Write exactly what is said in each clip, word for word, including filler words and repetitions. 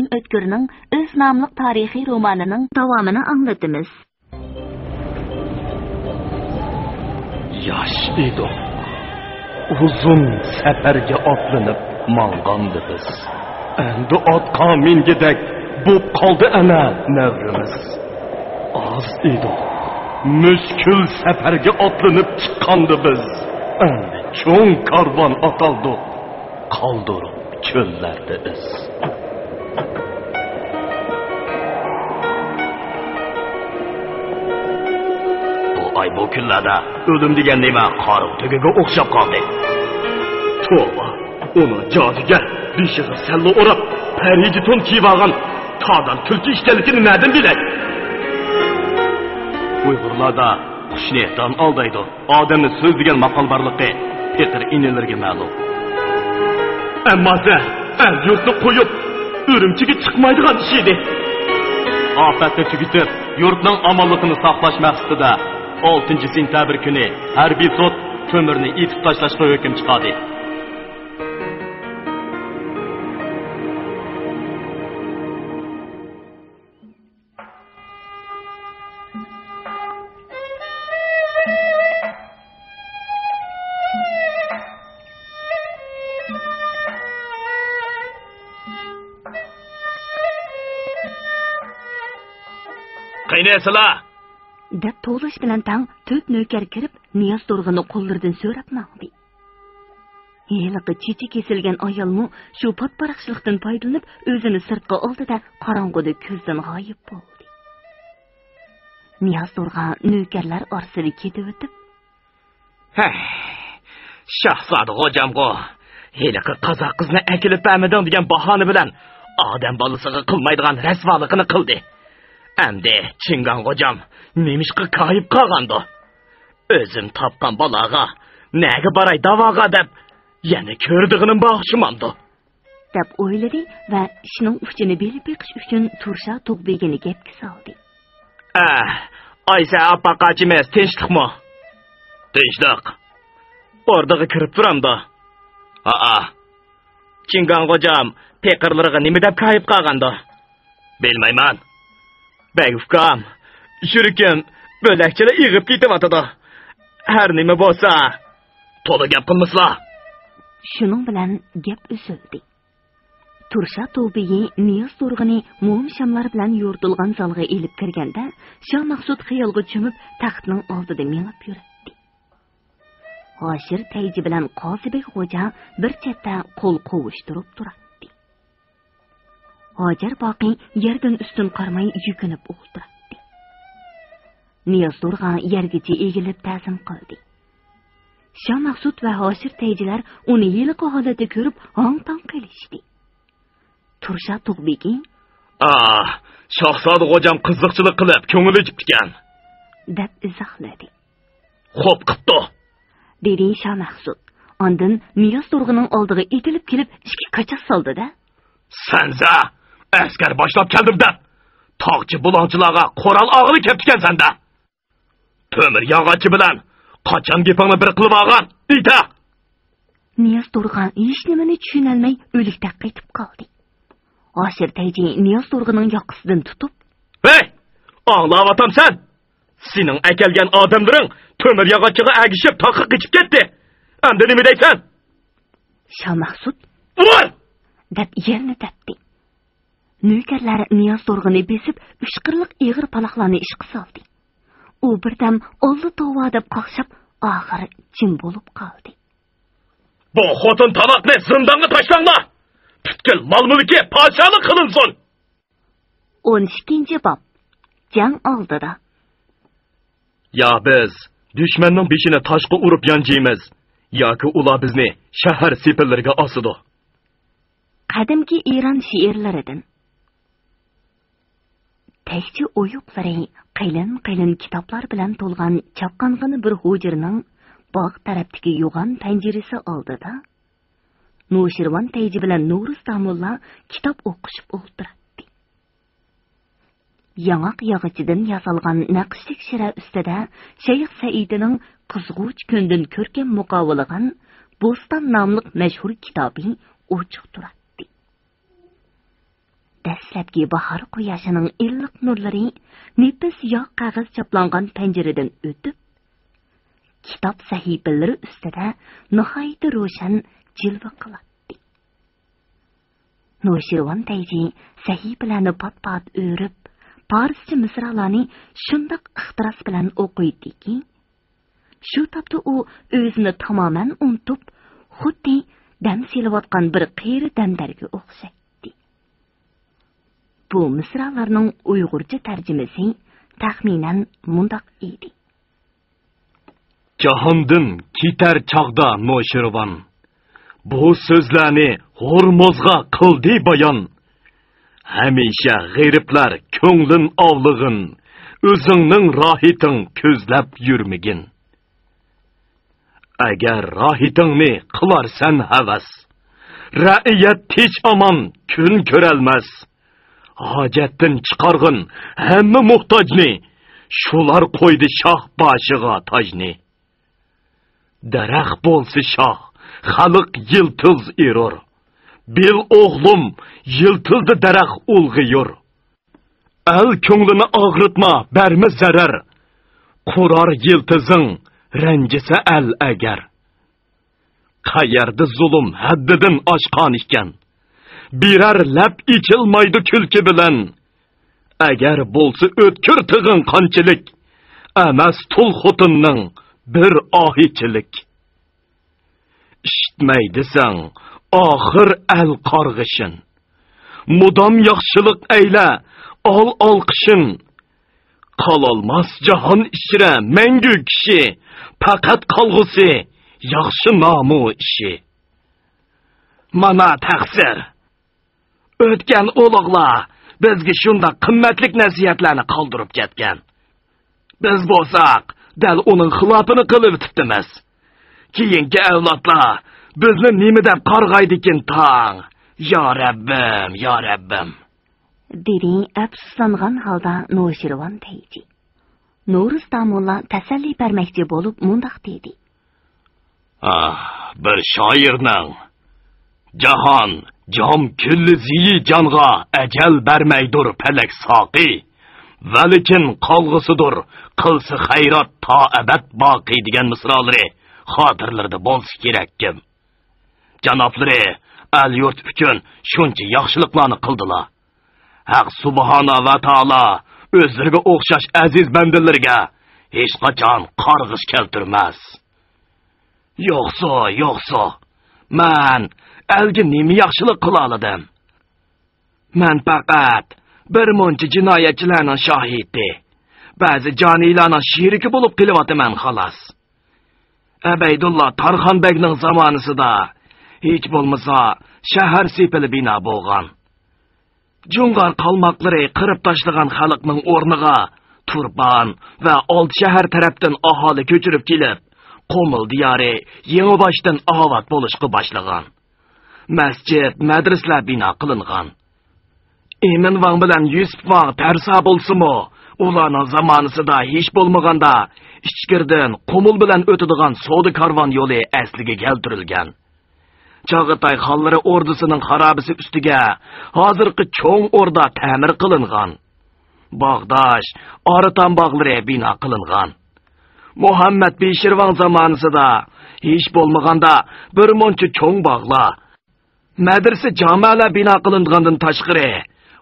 ئۆتكۈرنىڭ ئۆز ناملىق تارىخىي رومانىنىڭ داۋامىنى ئاڭلىتىمىز. ياش ئىدۇق. ئۇزۇن سەپەرگە ئاتلىنىپ ماڭغاندا بىز. ئەمدى ئاتقا مىنگۈدەك بوپ قالدى ئەنە نەۋرىمىز. ئاز ئىدۇق. مۈشكۈل سەپەرگە ئاتلىنىپ چىققاندا بىز. ئەمدى چوڭ كارۋان ئاتالدۇق. قالدۇرۇپ چۆللەردە ئىز. بۇ ئاي، بۇ كۈنلەردە ئۆلۈم دېگەن نېمە قارىغۇ تۆگىگە ئوخشاپ قالدى. توۋا، ئۇنىڭ جادۇگەر، بېشىغا سەللە ئوراپ، پەرىجى تون كىيىۋالغان تادان تۈلكە ئىكەنلىكىنى نەدىن بىلەي؟ ئۇيغۇرلاردا قۇشنى دان ئالدايدۇ، ئادەمنى سۆز دېگەن ماقال بارلىقى پېقىر ئىنىلىرىگە مەلۇم. ئەمما سەن ئەل-يۇرتنى قويۇپ، ئۈرۈمچىگە چىقمايدىغان ئىش ئىدى. ئاپەتنى تۈگىتىپ، يۇرتنىڭ ئامانلىقىنى ساقلاش مەقسىتىدە، ئالتىنچى سېنتەبىر كۈنى ھەربىي سوت تۆمۈرنى ئېتىپ تاشلاشقا ھۆكۈم چىقاردى. قېنى سىلە؟ دەپ توۋلاش بىلەن تەڭ تۆت نۆكەر كىرىپ، نىياز تۇرغۇننى قوللىرىدىن سۆرەپ ماڭدى. ھېلىقى چېچى كېسىلگەن ئايالمۇ شۇ پاتپاراقچىلىقتىن پايدىلىنىپ، ئۆزىنى سىرتقا ئالدى-دە، قاراڭغۇدا كۆزدىن غايىب بولدى. نىياز تۇرغان نۆكەرلەر ئارىسىدا كېتىۋېتىپ، ھەي، شاھزادە غوجامغۇ، ھېلىقى قازاق قىزنى ئەكېلىپ بەرمىدىڭ دېگەن باھانە بىلەن ئادەم بالىسىغا قىلمايدىغان رەسۋالىقىنى قىلدى. ئەمدى چىڭگاڭ غوجام نېمىشقا كايىپ قالغاندۇ؟ ئۆزۈم تاپقان بالاغا نەگە باراي داۋاغا دەپ، يەنە كۆرىدىغىنىم بار ئوخشىمامدۇ؟ دەپ ئويلىدى ۋە ئىشنىڭ ئۇچىنى بىلىپ بېقىش ئۈچۈن تۇرشا توغبېگىنى گەپكە سالدى. ئە، ئايسە ئاپپاق ئاچىمىز، تىنچلىقمۇ؟ تىنچلىق. ئوردىغا كىرىپ تۇرامدۇ؟ ھائا. چىڭگاڭ غوجام پېقىرلىرىغا نېمە دەپ كايىپ قالغاندۇ؟ بىلمەيمەن. بەگ ئۇكام، يۈرىكىم بۆلەكچىلا ئېغىپ كېتىۋاتىدۇ. ھەر نېمە بولسا. تولا گەپ قىلمىسىلا. شۇنىڭ بىلەن گەپ ئۈزۈلدى. تۇرشا توبىيى نىياز تۇرغۇننى موم شاملار بىلەن يورۇتۇلغان زالغا ئېلىپ كىرگەندە، شاھ مەخسۇت خىيالغا چۆمۈپ، تەختنىڭ ئالدىدا مېڭىپ يۈرەتتى. ھاشىر تەيجى بىلەن قازىبېگ غوجا بىر چەتتە قول قوۋۇشتۇرۇپ تۇراتتى. ھاجەر باقى يەردىن ئۈستۈن قارىماي يۈكۈنۈپ ئولتۇراتتى. نىياز تۇرغا يەرگىچە ئېگىلىپ تەزىم قىلدى. شاھ مەخسۇت ۋە ھاشىر تەيجىلەر ئۇنى ھېلىقى ھالەتتە كۆرۈپ ھاڭ-تاڭ قېلىشتى. تۇرشا توغبېگى، ئاھ، شاھزادە غوجام قىزىقچىلىق قىلىپ كۆڭۈل ئېچىپتىكەن. دەپ ئىزاھلىدى. خوپ قىپتۇ. دېدى شاھ مەخسۇت. ئاندىن نىياز تۇرغىنىڭ ئالدىغا ئېتىلىپ كېلىپ ئىككى كاچاس سالدى-دە. سەنزە، ئەسكەر باشلاپ كەلدىم دەپ، تاغچى بۇلاڭچىلارغا قورال ئالغىلى كەپتىكەنسەن-دە. تۆمۈر ياغاچچى بىلەن قاچان گېپىڭنى بىر قىلىۋالغان؟ ئېيتە! نىياز تۇرغا ھېچنېمىنى چۈشىنەلمەي ئۆلۈكتەك قېتىپ قالدى. ھاشىر تەيجى نىياز تۇرغىنىڭ ياقىسىدىن تۇتۇپ، ھەي! ئاڭلاۋاتامسەن؟ سېنىڭ ئەكەلگەن ئادەملىرىڭ تۆمۈر ياغاچچىغا ئەگىشىپ تاغقا قېچىپ كەتتى. ئەمدى نېمە دەيسەن؟ شاھ مەخسۇت، ئۇر! دەپ يەنە تەپتى. نۆكەرلەر نىياز تۇرغىنى بېسىپ، ئۈچ قىرلىق ئېغىر پالاقلارنى ئىشقا سالدى. ئۇ بىردەم ئاللا توۋا دەپ قاقشاپ، ئاخىر جىم بولۇپ قالدى. بۇ خوتۇن تاماقنى زىندانغا تاشلاڭلار! پۈتكۈل مال-مۈلكى پادىشاھلىق قىلىنسۇن! ئون ئىككىنچى باب. جەڭ ئالدىدا. يا بىز دۈشمەننىڭ بېشىنى تاشقا ئۇرۇپ يانجىيمىز، ياكى ئۇلار بىزنى شەھەر سېپىللىرىگە ئاسىدۇ. قەدىمكى ئىران شېئىرلىرىدىن. تەكچە ئويۇقلىرى قېلىن-قېلىن كىتابلار بىلەن تولغان چاپقانغىنا بىر ھۇجرىنىڭ باغ تەرەپتىكى يوغان پەنجىرىسى ئالدىدا نوشىرۋان تەيجى بىلەن نورۇز داموللا كىتاب ئوقۇشۇپ ئولتۇراتتى. ياڭاق ياغىچىدىن ياسالغان نەقىشلىك شىرە ئۈستىدە شەيخ سەئىدىنىڭ قىزغۇچ كۈندىن كۆركەم مۇقاۋىلىغان بوستان ناملىق مەشھۇر كىتابى ئوچۇق تۇراتتى. دەسلەپكى باھار قۇياشىنىڭ ئىللىق نۇرلىرى نېپىز ياق قەغەز چاپلانغان پەنجىرىدىن ئۆتۈپ، كىتاب سەھىپىلىرى ئۈستىدە ناھايىتى روشەن جىلۋە قىلاتتى. نوشىرۋان تەيجى سەھىپىلەرنى پات-پات ئۆرۈپ، پارسچە مىسرالارنى شۇنداق ئىختىراس بىلەن ئوقۇيتتىكى، شۇ تاپتا ئۇ ئۆزىنى تامامەن ئۇنتۇپ، خۇددى دەم سېلىۋاتقان بىر قېرى دەمدەرگە ئوخشايتتى. بۇ مىسرالارنىڭ ئۇيغۇرچە تەرجىمىسى تەخمىنەن مۇنداق ئىدى. جاھاندىن كېتەر چاغدا نوشىرۋان، بۇ سۆزلەرنى ھورمۇزغا قىلدى بايان. ھەمىشە غېرىبلار كۆڭلىن ئاۋلىغىن، ئۆزۈڭنىڭ راھىتىڭ كۆزلەپ يۈرمىگىن. ئەگەر راھىتىڭنى قىلارسەن ھەۋەس، رەئىيەت تىنچ ئامان كۈن كۆرەلمەس. ھاجەتتىن چىقارغىن ھەممە موھتاجنى، شۇلار قويدى شاھ باشىغا تاجنى. دەرەخ بولسا شاھ، خەلق يىلتىز ئېرۇر. بىل ئوغلۇم، يىلتىزدا دەرەخ ئۇلغىيۇر. ئەل كۆڭلىنى ئاغرىتما، بەرمە زەرەر. قۇرار يىلتىزىڭ، رەنجىسە ئەل ئەگەر. قەيەردە زۇلۇم ھەددىدىن ئاشقان ئىكەن، بىرەر لەپ ئېچىلمايدۇ كۈلكە بىلەن. ئەگەر بولسا ئۆتكۈر تىغىڭ قانچىلىك، ئەمەس تۇل خوتۇننىڭ بىر ئاھىچىلىك. ئىشىتمەي دېسەڭ ئاخىر ئەل قارغىشىن. مۇدام ياخشىلىق ئەيلە، ئال ئالقىشىن. قالالماس جاھان ئىچرە مەڭگۈ كىشى، پەقەت قالغۇسى ياخشى نامۇ ئىشى. مانا تەقسىر. ئۆتكەن ئۇلۇغلار بىزگە شۇنداق قىممەتلىك نەسىھەتلەرنى قالدۇرۇپ كەتكەن. بىز بولساق دەل ئۇنىڭ خىلاپىنى قىلىۋېتىپتىمىز. كېيىنكى ئەۋلادلار بىزنى نېمە دەپ قارغايدىكىن تاڭ؟ يا رەببىم، يا رەببىم! دېدى ئەپسۇسلانغان ھالدا نوشىرۋان تەيجى. نورۇز داموللا تەسەللى بەرمەكچى بولۇپ مۇنداق دېدى. ئاھ، بىر شائىرنىڭ، جاھان جام كۈللى زىيى جانغا ئەجەل بەرمەيدۇر پەلەك ساقى، ۋەلىكىن قالغۇسىدۇر قىلسا خەيرات تا ئەبەد باقى دېگەن مىسرالىرى خاتىرىلىرىدە بولسا كېرەككىم. جانابلىرى ئەل-يۇرت ئۈچۈن شۇنچە ياخشىلىقلارنى قىلدىلا. ھەق سۇبھانە ۋە تائالا ئۆزلىرىگە ئوخشاش ئەزىز بەندىلىرىگە ھېچقاچان قارغىش كەلتۈرمەس. يوقسۇ، يوقسۇ، مەن ئەلگە نېمە ياخشىلىق قىلالىدىم؟ مەن پەقەت بىر مۇنچە جىنايەتچىلەرنىڭ شاھىتى، بەزى جانىيلارنىڭ شېرىكى بولۇپ قېلىۋاتىمەن، خالاس. ئەبەيدۇللا تارخان بەگنىڭ زامانىسىدا ھېچ بولمىسا شەھەر سېپىلى بىنا بولغان. جۇڭغار قالماقلىرى قىرىپ تاشلىغان خەلقنىڭ ئورنىغا تۇرپان ۋە ئالتە شەھەر تەرەپتىن ئاھالى كۆچۈرۈپ كېلىپ، قۇمۇل دىيارى يېڭىباشتىن ئاۋات بولۇشقا باشلىغان. مەسچىت، مەدرىسىلەر بىنا قىلىنغان. ئىمىن ۋاڭ بىلەن يۈسۈپ ۋاڭ تەرسا بولسىمۇ، ئۇلارنىڭ زامانىسىدا ھېچ بولمىغاندا ئىچكىرىدىن قۇمۇل بىلەن ئۆتىدىغان سودا كارۋان يولى ئەسلىگە كەلتۈرۈلگەن. چاغاتاي خانلىرى ئوردىسىنىڭ خارابىسى ئۈستىگە ھازىرقى چوڭ ئوردا تەمىر قىلىنغان. باغداش، ئارىتام باغلىرى بىنا قىلىنغان. مۇھەممەد بېشىرۋاڭ زامانىسىدا ھېچ بولمىغاندا بىر مۇنچە چوڭ باغلار، مەدرىسە، جامەلەر بىنا قىلىنغاندىن تاشقىرى،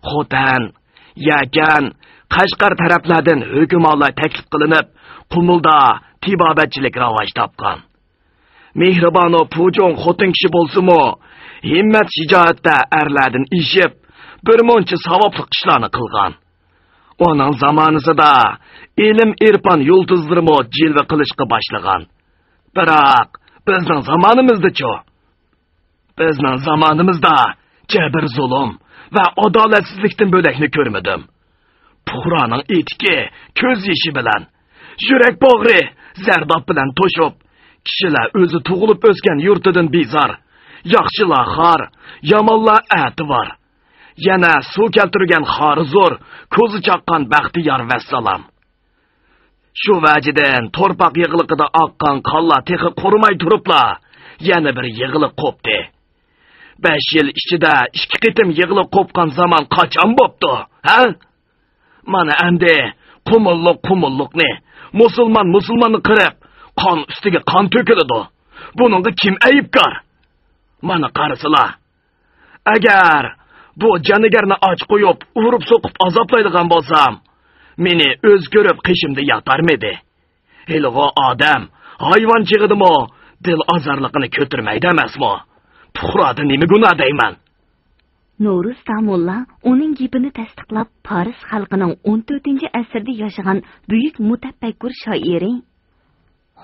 خوتەن، يەكەن، قەشقەر تەرەپلەردىن ھۆكۈمالار تەكلىپ قىلىنىپ، قۇمۇلدا تېبابەتچىلىك راۋاج تاپقان. مېھرىبانۇ پۇجۇڭ خوتۇن كىشى بولسىمۇ، ھىممەت-شىجائەتتە ئەرلەردىن ئېشىپ، بىر مۇنچە ساۋابلىق ئىشلارنى قىلغان. ئۇنىڭ زامانىسىدا ئىلىم-ئېرپان يۇلتۇزلىرىمۇ جىلۋە قىلىشقا باشلىغان. بىراق، بىزنىڭ زامانىمىزدىچۇ؟ بىزنىڭ زامانىمىزدا جەبىر-زۇلۇم ۋە ئادالەتسىزلىكتىن بۆلەكنى كۆرمىدىم. پۇقرانىڭ ئېتىكى كۆز يېشى بىلەن، يۈرەك باغرى زەرداب بىلەن توشۇپ، كىشىلەر ئۆزى تۇغۇلۇپ ئۆسكەن يۇرتىدىن بىزار، ياخشىلار خار، يامانلار ئەتىۋار. يەنە سۇ كەلتۈرگەن خارى زور، كوزا چاققان بەختىيار ۋەسسالام. شۇ ۋەجىدىن تورپاق يېغىلىقىدا ئاققان قانلار تېخى قۇرۇماي تۇرۇپلا، يەنە بىر يېغىلىق قوپتى. بەش يىل ئىچىدە ئىككى قېتىم يىغلىق قوپقان زامان قاچان بوپتۇ، ھە؟ مانا ئەمدى قۇمۇللۇق قۇمۇللۇقنى، مۇسۇلمان مۇسۇلماننى قىرىپ، قان ئۈستىگە قان تۆكۈلىدۇ. بۇنىڭغا كىم ئەيىبكار؟ مانا قارىسىلا، ئەگەر بۇ جانىگەرنى ئاچ قويۇپ، ئۇرۇپ سوقۇپ ئازابلايدىغان بولسام، مېنى ئۆزى كۆرۈپ قېشىمدا ياتارمىدى؟ ھېلىغۇ ئادەم ھايۋان چېغىدىمۇ دىل ئازارلىقىنى كۆتۈرمەيدۇ ئەمەسمۇ؟ پۇقرادا نېمە گۇناھ دەيمەن؟ نورۇز داموللا ئۇنىڭ گېپىنى تەستىقلاپ، پارس خەلقىنىڭ ئون تۆتىنچى ئەسىردە ياشىغان بۈيۈك مۇتەپەككۇر شائىرى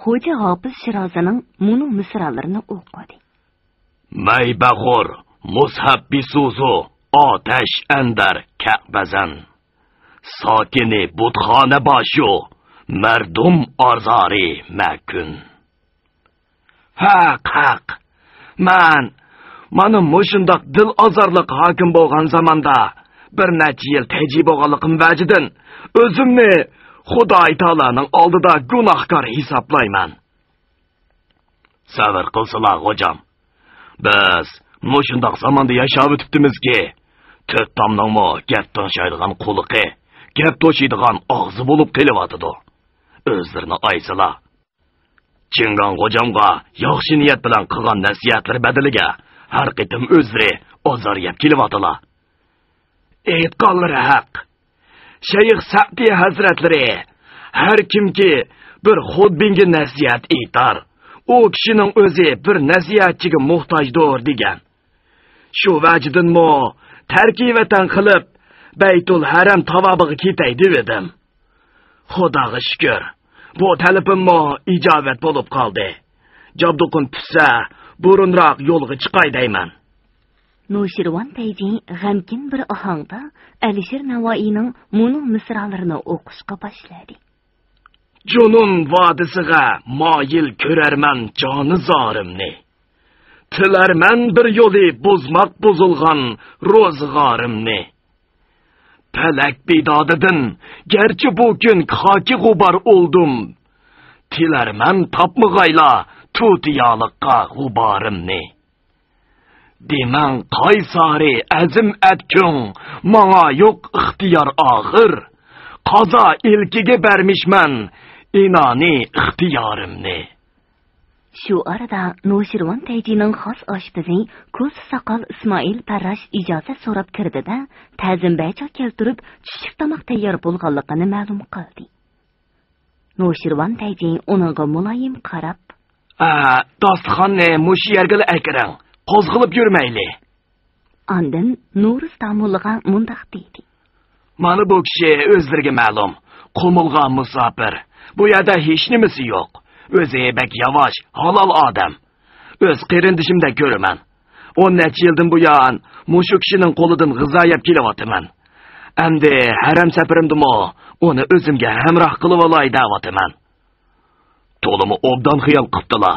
خوجا ھاپىز شىرازىنىڭ مۇنۇ مىسرالىرىنى ئوقۇدى. مەيبەخور، مۇسھەب بىسۇزۇ، ئاتەش ئەندەر كەقبەزەن. ساكىنى بۇتخانا باشۇ، مەردۇم ئازارى مەكۈن. ھەق، ھەق. مەن مانا مۇشۇنداق دىل ئازارلىق ھاكىم بولغان زاماندا بىر نەچچە يىل تەجى بولغانلىقىم ۋەجىدىن ئۆزۈمنى خۇداي تائالانىڭ ئالدىدا گۇناھكار ھېسابلايمەن. سەۋر قىلسىلا، غوجام. بىز مۇشۇنداق زاماندا ياشاۋېتىپتىمىزكى، تۆت تامنىڭمۇ گەپ تىڭشايدىغان قۇلىقى، گەپ توشۇيدىغان ئاغزى بولۇپ قېلىۋاتىدۇ. ئۆزلىرىنى ئايسىلا. چىڭگاڭ غوجامغا ياخشى نىيەت بىلەن قىلغان نەسىھەتلىرى بەدىلىگە ھەر قېتىم ئۆزلىرى ئازار يەپ كېلىۋاتىلا. ئېيتقانلىرى ھەق. شەيخ سەئدى ھەزرەتلىرى، ھەر كىمكى بىر خۇدبىنگە نەسىھەت ئېيتار، ئۇ كىشىنىڭ ئۆزى بىر نەسىھەتچىگە موھتاجدۇر، دېگەن. شۇ ۋەجىدىنمۇ تەركى ۋەتەن قىلىپ، بەيتۇل ھەرەم تاۋابىغا كېتەي دېۋىدىم. خۇداغا شۈكۈر، بۇ تەلىپىممۇ ئىجابەت بولۇپ قالدى. جابدۇقۇم پۈتسە، بۇرۇنراق يولغا چىقاي دەيمەن. نوشىرۋان تەيجى غەمكىن بىر ئاھاڭدا ئەلىشىر نەۋائىينىڭ مۇنۇ مىسرالىرىنى ئوقۇشقا باشلىدى. جۇنۇن ۋادىسىغا مايىل كۆرەرمەن جانىزارىمنى. تىلەرمەن بىر يولى بۇزماق بۇزۇلغان روزىغارىمنى. پەلەك بىدادىدىن گەرچە بۇ كۈن خاكى غۇبار ئولدۇم، تىلەرمەن تاپمىغايلا تۇتىيالىققا غۇبارىمنى. دېمەڭ قايسارى ئەزىم ئەتكۈڭ، ماڭا يوق ئىختىيار ئاخىر، قازا ئىلكىگە بەرمىشمەن ئىنانى ئىختىيارىمنى. شۇ ئارىدا نوشىرۋان تەيجىنىڭ خاس ئاشپىزى كوسا ساقال ئىسمائىل پەرراش ئىجازەت سوراپ كىردى-دە، تەزىم بەچا كەلتۈرۈپ، چۈشلۈك تاماق تەييار بولغانلىقىنى مەلۇم قىلدى. نوشىرۋان تەيجى ئۇنىڭغا مۇلايىم قاراپ، ئە، داستىخاننى مۇشۇ يەرگىلا ئەكىرىڭ، قوزغىلىپ يۈرمەيلى. ئاندىن نورۇز داموللىغا مۇنداق دېدى. مانا بۇ كىشى ئۆزلىرىگە مەلۇم، قۇمۇلغا مۇساپىر. بۇ يەردە ھېچنېمىسى يوق. ئۆزى بەك ياۋاش، ھالال ئادەم. ئۆز قېرىندىشىمدەك كۆرىمەن. ئون نەچچە يىلدىن بۇيان مۇشۇ كىشىنىڭ قولىدىن غىزا يەپ كېلىۋاتىمەن. ئەمدى ھەرەم سەپىرىمدىمۇ ئۇنى ئۆزۈمگە ھەمراھ قىلىۋالاي دەۋاتىمەن. تولىمۇ ئوبدان خىيال قىپتىلا.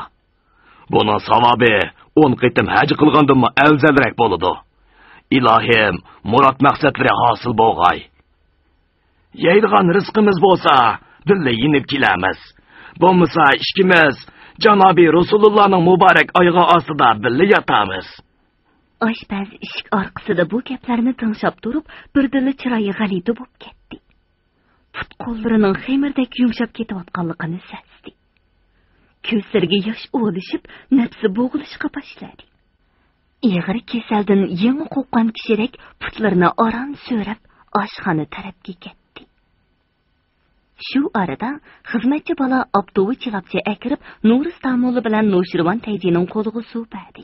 بۇنىڭ ساۋابى ئون قېتىم ھەج قىلغاندىنمۇ ئەۋزەلرەك بولىدۇ. ئىلاھىم، مۇراد مەقسەتلىرى ھاسىل بولغاي. يەيدىغان رىزقىمىز بولسا، بىللە يېنىپ كېلەمىز. بولمىسا، ئىككىمىز جانابى رۇسۇلۇللانىڭ مۇبارەك ئايىغى ئاستىدا بىللە ياتامىز. ئاشپەز ئىشىك ئارقىسىدا بۇ گەپلەرنى تىڭشاپ تۇرۇپ، بىردىنلا چىرايى غەلىتە بولۇپ كەتتى. پۇت-قوللىرىنىڭ خېمىردەك يۇمشاپ كېتىۋاتقانلىقىنى سەزدى. كۆزلىرىگە ياش ئۇۋىلىشىپ، نەپسى بوغۇلۇشقا باشلىدى. ئېغىر كېسەلدىن يېڭى قوپقان كىشىدەك پۇتلىرىنى ئاران سۆرەپ، ئاشخانا تەرەپكە كەتتى. شۇ ئارىدا خىزمەتچى بالا ئاپتوۋا چىلاپچە ئەكىرىپ، نورۇز داموللا بىلەن نوشىرۋان تەيجىنىڭ قولىغا سۇ بەردى.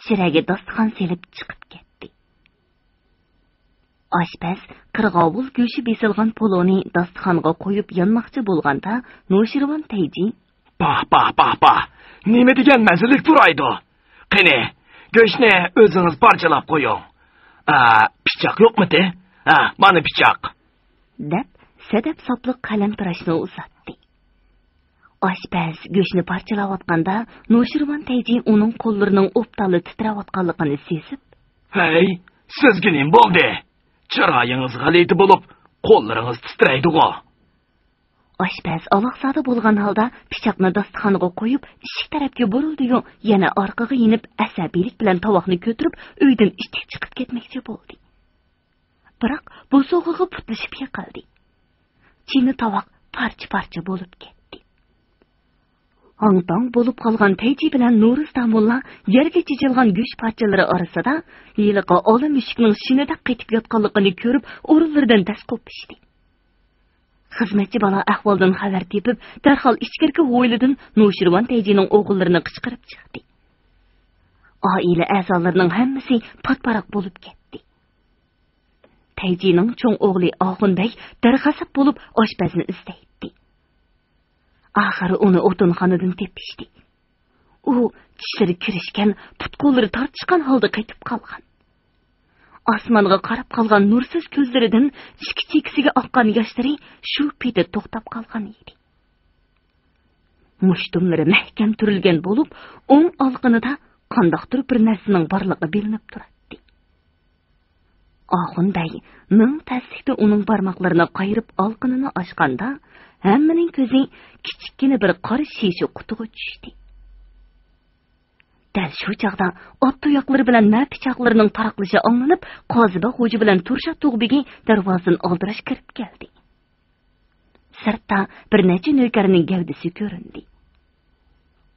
شىرەگە داستىخان سېلىپ چىقىپ كەتتى. ئاشپەز قىرغاۋۇل گۆشى بېسىلغان پولۇنى داستىخانغا قويۇپ يانماقچى بولغاندا، نوشىرۋان تەيجى، پاھ، پاھ، پاھ، پاھ! نېمە دېگەن مەززىلىك پۇرايدۇ! قېنى، گۆشنى ئۆزىڭىز پارچىلاپ قويۇڭ. ئا، پىچاق يوقمىتى؟ ھە، مانا پىچاق! دەپ، سەدەپ ساپلىق قەلەمتىراشنى ئۇزاتتى. ئاشپەز گۆشنى پارچىلاۋاتقاندا، نوشىرۋان تەيجى ئۇنىڭ قوللىرىنىڭ ئوبدانلا تىترەۋاتقانلىقىنى سېزىپ، ھەي، سىزگە نېمە بولدى؟ چىرايىڭىز غەلىتە بولۇپ، قوللىرىڭىز تىترەيدىغۇ؟ ئاشپەز ئالاقزادە بولغان ھالدا پىچاقنى داستىخانغا قويۇپ، ئىشىك تەرەپكە بۇرۇلدى-يۇ، يەنە ئارقىغا يېنىپ، ئەسەبىيلىك بىلەن تاۋاقنى كۆتۈرۈپ، ئۆيدىن ئىتتىك چىقىپ كەتمەكچى بولدى. بىراق بوسۇغىغا پۇتلىشىپ يىقىلدى. چىنە تاۋاق پارچە-پارچە بولۇپ كەتتى. ھاڭ-تاڭ بولۇپ قالغان تەيجى بىلەن نورۇز داموللا يەرگە چېچىلغان گۆش پارچىلىرى ئارىسىدا ھېلىقى ئالا مۈشۈكنىڭ شىنىدەك قېتىپ ياتقانلىقىنى كۆرۈپ، ئورۇنلىرىدىن تەس قوپۇشتى. خىزمەتچى بالا ئەھۋالدىن خەۋەر تېپىپ، دەرھال ئىچكىرىكى ھويلىدىن نوشىرۋان تەيجىنىڭ ئوغۇللىرىنى قىچقىرىپ چىقتى. ئائىلە ئەزالىرىنىڭ ھەممىسى پاتپاراق بولۇپ كەتتى. تەيجىنىڭ چوڭ ئوغلى ئاخۇن بەگ دەرغەزەپ بولۇپ ئاشپەزنى ئىزدەيتتى. ئاخىرى ئۇنى ئوتۇنخانىدىن تېپىشتى. ئۇ چىشلىرى كىرىشكەن، پۇت-قوللىرى تارتىشقان ھالدا قېتىپ قالغان. ئاسمانغا قاراپ قالغان نۇرسىز كۆزلىرىدىن ئىككى چېكىسىگە ئاققان ياشلىرى شۇ پېتى توختاپ قالغان ئىدى. مۇشتۇملىرى مەھكەم تۈرۈلگەن بولۇپ، ئوڭ ئالىقىنىدا قانداقتۇر بىر نەرسىنىڭ بارلىقى بىلىنىپ تۇراتتى. ئاخۇن بەگ مىڭ تەسلىكتە ئۇنىڭ بارماقلىرىنى قايرىپ ئالىقىنىنى ئاچقاندا، ھەممىنىڭ كۆزى كىچىككىنە بىر قارا شېشە قۇتىغا چۈشتى. دەل شۇ چاغدا ئات تۇياقلىرى بىلەن مە پىچاقلىرىنىڭ تاراقلىشى ئاڭلىنىپ، قازىباغ خوجا بىلەن تۇرشات تۇغ بېگى دەرۋازىدىن ئالدىراش كىرىپ كەلدى. سىرتتا بىر نەچچە نۆكەرنىڭ گەۋدىسى كۆرۈندى.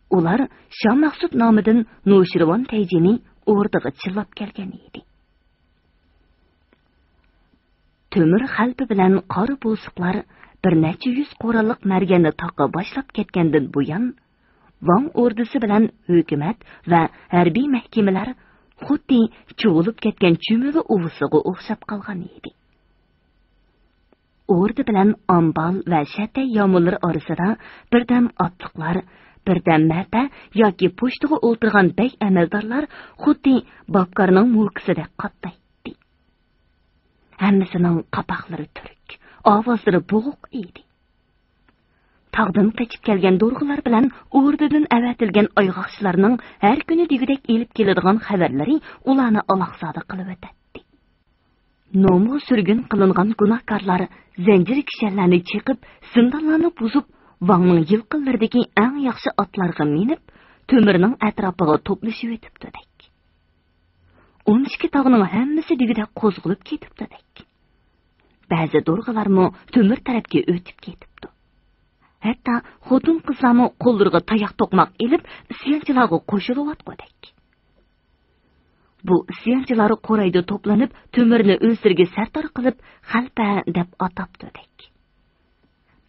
ئۇلار شامەخسۇت نامىدىن نوشىرۋان تەيجىنى ئوردىغا چىللاپ كەلگەن ئىدى. تۆمۈر خەلپە بىلەن قارا بوسۇقلار بىر نەچچە يۈز قوراللىق مەرگەننى تاغقا باشلاپ كەتكەندىن بۇيان، ۋاڭ ئوردىسى بىلەن ھۆكۈمەت ۋە ھەربىي مەھكىمىلەر خۇددى چۇۋۇلۇپ كەتكەن چۈمۈلە ئۇۋىسىغا ئوخشاپ قالغان ئىدى. ئوردا بىلەن ئامبال ۋە شەتەي يامۇللىرى ئارىسىدا بىردەم ئاتلىقلار، بىردەم مەپە ياكى پوچتىغا ئولتۇرغان بەگ ئەمەلدارلار خۇددى باپكارنىڭ موكىسىدەك قاتنايتتى. ھەممىسىنىڭ قاپاقلىرى تۈرۈك، ئاۋازلىرى بوغۇق ئىدى. تاغدىن قېچىپ كەلگەن دورغىلار بىلەن ئوردىدىن ئەۋەتىلگەن ئايغاقچىلارنىڭ ھەر كۈنى دېگۈدەك ئېلىپ كېلىدىغان خەۋەرلىرى ئۇلارنى ئالاقزادە قىلىۋېتەتتى. نومۇغا سۈرگۈن قىلىنغان گۇناھكارلار زەنجىر كىشەنلەرنى چېقىپ، زىندانلارنى بۇزۇپ، ۋاڭنىڭ يىلقىنلىرىدىكى ئەڭ ياخشى ئاتلارغا مىنىپ، تۆمۈرنىڭ ئەتراپىغا توپلىشىۋېتىپتۇدەك. ئون ئىككى تاغنىڭ ھەممىسى دېگۈدەك قوزغىلىپ كېتىپتۇدەك. بەزى دورغىلارمۇ تۆمۈر تەرەپكە ئۆتۈپ كېتىپتۇ. ھەتتا خوتۇن-قىزلارمۇ قوللىرىغا تاياق-توقماق ئېلىپ، ئىسيانچىلارغا قوشۇلۇۋاتقۇدەك. بۇ ئىسيانچىلار قورايدا توپلىنىپ، تۆمۈرنى ئۆزلىرىگە سەردار قىلىپ، خەلپە دەپ ئاتاپتۇدەك.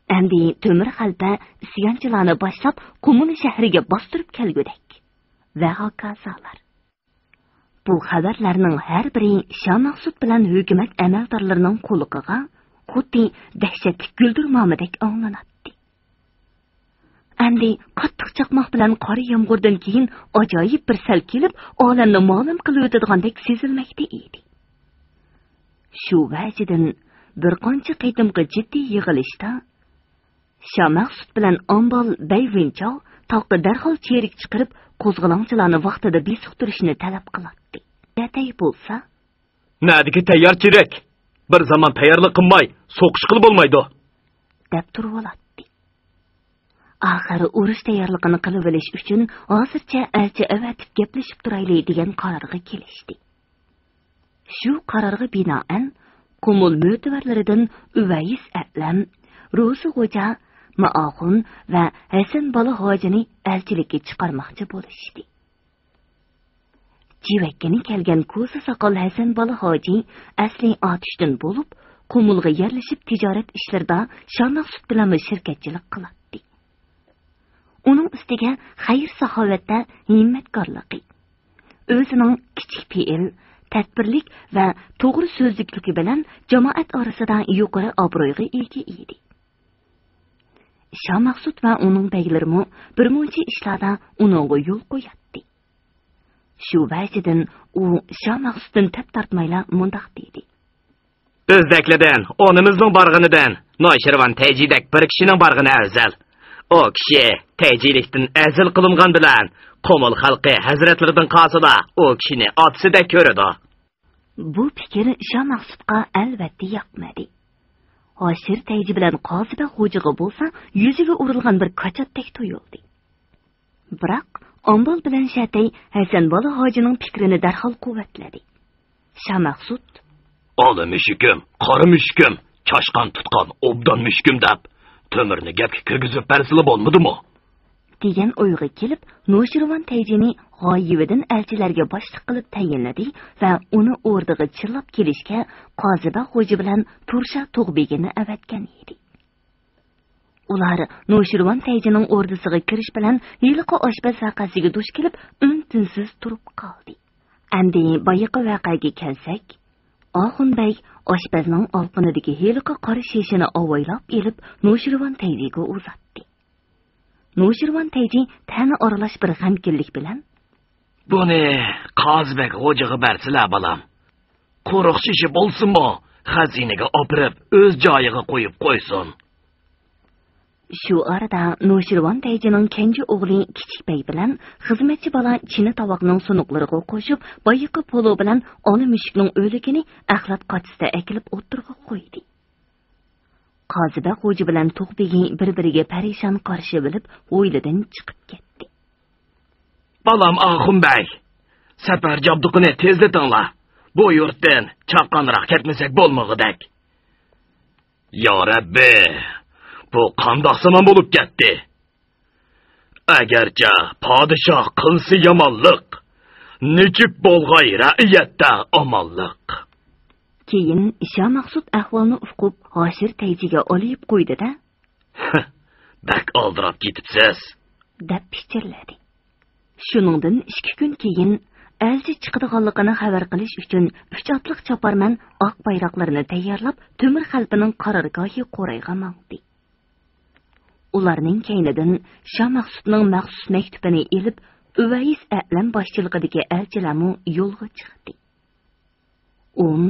ئەمدى تۆمۈر خەلپە ئىسيانچىلارنى باشلاپ، قۇمۇل شەھىرىگە باستۇرۇپ كەلگۈدەك. ۋە ھاكازالار. بۇ خەۋەرلەرنىڭ ھەر بىرى شامەخسۇت بىلەن ھۆكۈمەت ئەمەلدارلىرىنىڭ قۇلىقىغا خۇددى دەھشەتلىك گۈلدۈرمامىدەك ئاڭلىناتتى. ئەمدى قاتتىق چاقماق بىلەن قارا يامغۇردىن كېيىن ئاجايىپ بىر سەل كېلىپ، ئالەمنى مالىم قىلىۋېتىدىغاندەك سېزىلمەكتە ئىدى. شۇ ۋەجىدىن بىر قانچە قېتىمقى جىددىي يىغىلىشتا شامەخسۇت بىلەن ئامبال بەي ۋېنچاۋ تاغقا دەرھال چېرىك چىقىرىپ، قوزغىلاڭچىلارنى ۋاقتىدا بېسىقتۇرۇشنى تەلەپ قىلاتتى. جەتەي بولسا، «نەدىكى تەييار چېرىك؟ بىر زامان تەييارلىق قىلماي سوقۇشقىلى بولمايدۇ.» دەپ تۇرۇۋالاتتى. ئاخىرى ئۇرۇش تەييارلىقىنى قىلىۋېلىش ئۈچۈن ھازىرچە ئەلچى ئەۋەتىپ گەپلىشىپ تۇرايلى دېگەن قارارغا كېلىشتى. شۇ قارارغا بىنائەن، قۇمۇل مۆتىۋەرلىرىدىن ئۇۋەيس ئەلەم، روزى خوجا، مائاخۇن ۋە ھەسەن بالا ھاجىنى ئەلچىلىككە چىقارماقچى بولۇشتى. جىۋەككىنى كەلگەن كوزا ساقال ھەسەن بالا ھاجى ئەسلى ئاتۇشتىن بولۇپ، قۇمۇلغا يەرلىشىپ تىجارەت ئىشلىرىدا شامەخسۇت بىلەنمۇ شىركەتچىلىك قىلاتتى. ئۇنىڭ ئۈستىگە خەير-ساخاۋەتتە ھىممەتكارلىقى، ئۆزىنىڭ كىچىك پېئىل، تەدبىرلىك ۋە توغرا سۆزلۈكلۈكى بىلەن جامائەت ئارىسىدا يۇقىرى ئابرويغا ئىگە ئىدى. شامەخسۇت ۋە ئۇنىڭ بەگلىرىمۇ بىر مۇنچە ئىشلاردا ئۇنىڭغا يول قوياتتى. شۇ ۋەجىدىن ئۇ شامەخسۇتتىن تەپ تارتمايلا مۇنداق دېدى: «بىزدەكلىدىن، ئونىمىزنىڭ بارغىنىدىن نوشىرۋان تەيجىدەك بىر كىشىنىڭ بارغىنى ئەۋزەل. ئۇ كىشى تەيجىلىكتىن ئەزىل قىلىنغان بىلەن، قۇمۇل خەلقى ھەزرەتلىرىدىن قالسىلا، ئۇ كىشىنى ئاتىسىدەك كۆرىدۇ.» بۇ پىكىر شامەخسۇتقا ئەلۋەتتە ياقمىدى. ھاشىر تەيجى بىلەن قازىبەگ خوجىغا بولسا يۈزىگە ئۇرۇلغان بىر كاچاتتەك تۇيۇلدى. بىراق ئامبال بىلەن شەتەي ھەسەن بالا ھاجىنىڭ پىكرىنى دەرھال قۇۋۋەتلىدى. شامەخسۇت، «ئالا مۈشۈكۈم، قارا مۈشۈكۈم، چاشقان تۇتقان ئوبدان مۈشۈكۈم دەپ، تۆمۈرنى گەپكە كىرگۈزۈپ بەرسىلا بولمىدىمۇ؟» دېگەن ئويغا كېلىپ، نوشىرۋان تەيجىنى غايىۋىدىن ئەلچىلەرگە باشلىق قىلىپ تەيىنلىدى ۋە ئۇنى ئوردىغا چىللاپ كېلىشكە قازىبەگ خوجا بىلەن پۇرشا تۇغبېگىنى ئەۋەتكەن ئىدى. ئۇلار نوشىرۋان تەيجىنىڭ ئوردىسىغا كىرىش بىلەن ھېلىقى ئاشپەز ۋەقەسىگە دۇچ كېلىپ، ئۈن-تىنسىز تۇرۇپ قالدى. ئەمدى بايىقى ۋەقەگە كەلسەك، ئاخۇن بەگ ئاشپەزنىڭ ئالىقىنىدىكى ھېلىقى قارا شېشىنى ئاۋايلاپ ئېلىپ، نوشىرۋان تەيجىگە ئۇزاتتى. نوشىرۋان تەيجى تەنە ئارىلاش بىر غەمكىنلىك بىلەن، «بۇنى قازىبەگ خوجىغا بەرسىلە، بالام. قۇرۇق شېشە بولسىمۇ، خەزىنىگە ئاپىرىپ، ئۆز جايىغا قويۇپ قويسۇن.» شۇ ئارىدا نوشىرۋان تەيجىنىڭ كەنجى ئوغلى كىچىك بەگ بىلەن خىزمەتچى بالا چىنە تاۋاقنىڭ سۇنۇقلىرىغا قوشۇپ، بايىقى پولۇ بىلەن ئالا مۈشۈكنىڭ ئۆلۈكىنى ئەخلەت قاچىسىدا ئەكېلىپ ئوتتۇرىغا قويدى. قازىبەگ خوجا بىلەن تۇغبېگى بىر-بىرىگە پەرىشان قارىشىۋېلىپ، ھويلىدىن چىقىپ كەتتى. «بالام ئاخۇن بەگ، سەپەر جابدۇقىنى تېزلىتىڭلار. بۇ يۇرتتىن چاققانراق كەتمىسەك بولمىغۇدەك.» يا رەببى، بۇ قانداق زامان بولۇپ كەتتى؟ ئەگەرچە پادىشاھ قىلسا يامانلىق، نېچىپ بولغاي رەئىيەتتە ئامانلىق. كېيىن شامەخسۇت ئەھۋالنى ئۇقۇپ، ھاشىر تەيجىگە ئالىيىپ قويدى-دە، «بەك ئالدىراپ كېتىپسىز» دەپ پىچىرلىدى. شۇنىڭدىن ئىككى كۈن كېيىن، ئەلچى چىقىدىغانلىقىنى خەۋەر قىلىش ئۈچۈن ئۈچ ئاتلىق چاپارمەن ئاق بايراقلىرىنى تەييارلاپ، تۆمۈر خەلپىنىڭ قارارگاھى قورايغا ماڭدى. ئۇلارنىڭ كەينىدىن شامەخسۇتنىڭ مەخسۇس مەكتۇپىنى ئېلىپ، ئۇۋەيس ئەلەم باشچىلىقىدىكى ئەلچىلەرمۇ يولغا چىقتى. ئۇن،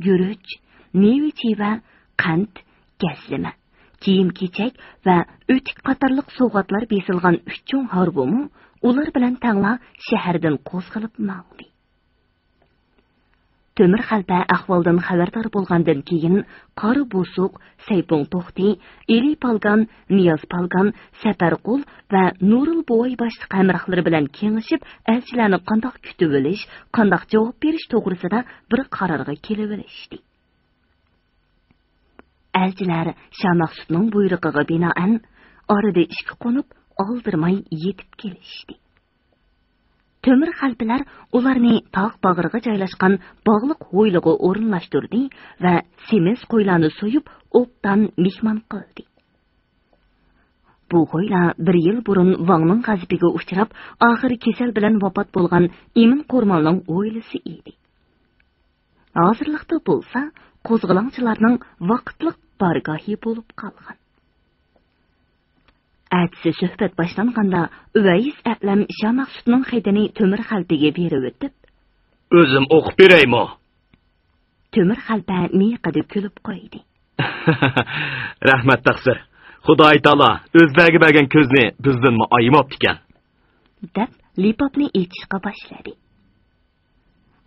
گۈرۈچ، مېۋە-چىۋە، قەنت، گەسلىمە، كىيىم-كېچەك ۋە ئۆتۈك قاتارلىق سوۋغاتلار بېسىلغان ئۈچ چوڭ ھارۋىمۇ ئۇلار بىلەن تەڭلا شەھەردىن قوزغىلىپ ماڭدى. تۆمۈر خەلپە ئەھۋالدىن خەۋەردار بولغاندىن كېيىن، قارا بوسۇق، سەيپۇڭ توختى، ئېلى پالگان، نىياز پالگان، سەپەر قۇل ۋە نۇرۇل بوۋاي باشلىق ھەمراھلىرى بىلەن كېڭىشىپ، ئەلچىلەرنى قانداق كۈتۈۋېلىش، قانداق جاۋاب بېرىش توغرىسىدا بىر قارارغا كېلىۋېلىشتى. ئەلچىلەر شامەخسۇتنىڭ بۇيرۇقىغا بىنائەن، ئارىدا ئىككى قونۇپ، ئالدىرىماي يېتىپ كېلىشتى. تۆمۈر خەلپىلەر ئۇلارنى تاغ باغرىغا جايلاشقان باغلىق ھويلىغا ئورۇنلاشتۇردى ۋە سېمىز قويلارنى سويۇپ، ئوبدان مېھمان قىلدى. بۇ ھويلا بىر يىل بۇرۇن ۋاڭنىڭ غەزىپىگە ئۇچراپ، ئاخىرى كېسەل بىلەن ۋاپات بولغان ئىمىن قورماننىڭ ھويلىسى ئىدى. ھازىرلىقتا بولسا قوزغىلاڭچىلارنىڭ ۋاقىتلىق بارگاھى بولۇپ قالغان. ئەتىسى سۆھبەت باشلانغاندا، ئۇۋەيس ئەلەم شامەخسۇتنىڭ خېتىنى تۆمۈر خەلپىگە بېرىۋېتىپ، «ئۆزۈم ئوقۇپ بېرەيمۇ؟» تۆمۈر خەلپە مىيىقىدا كۈلۈپ قويدى. «رەھمەت تەقسىر. خۇدايىتائالا ئۆزلەرگە بەرگەن كۆزنى بىزدىنمۇ ئايىماپتىكەن.» دەپ لىپاپنى ئېچىشقا باشلىدى.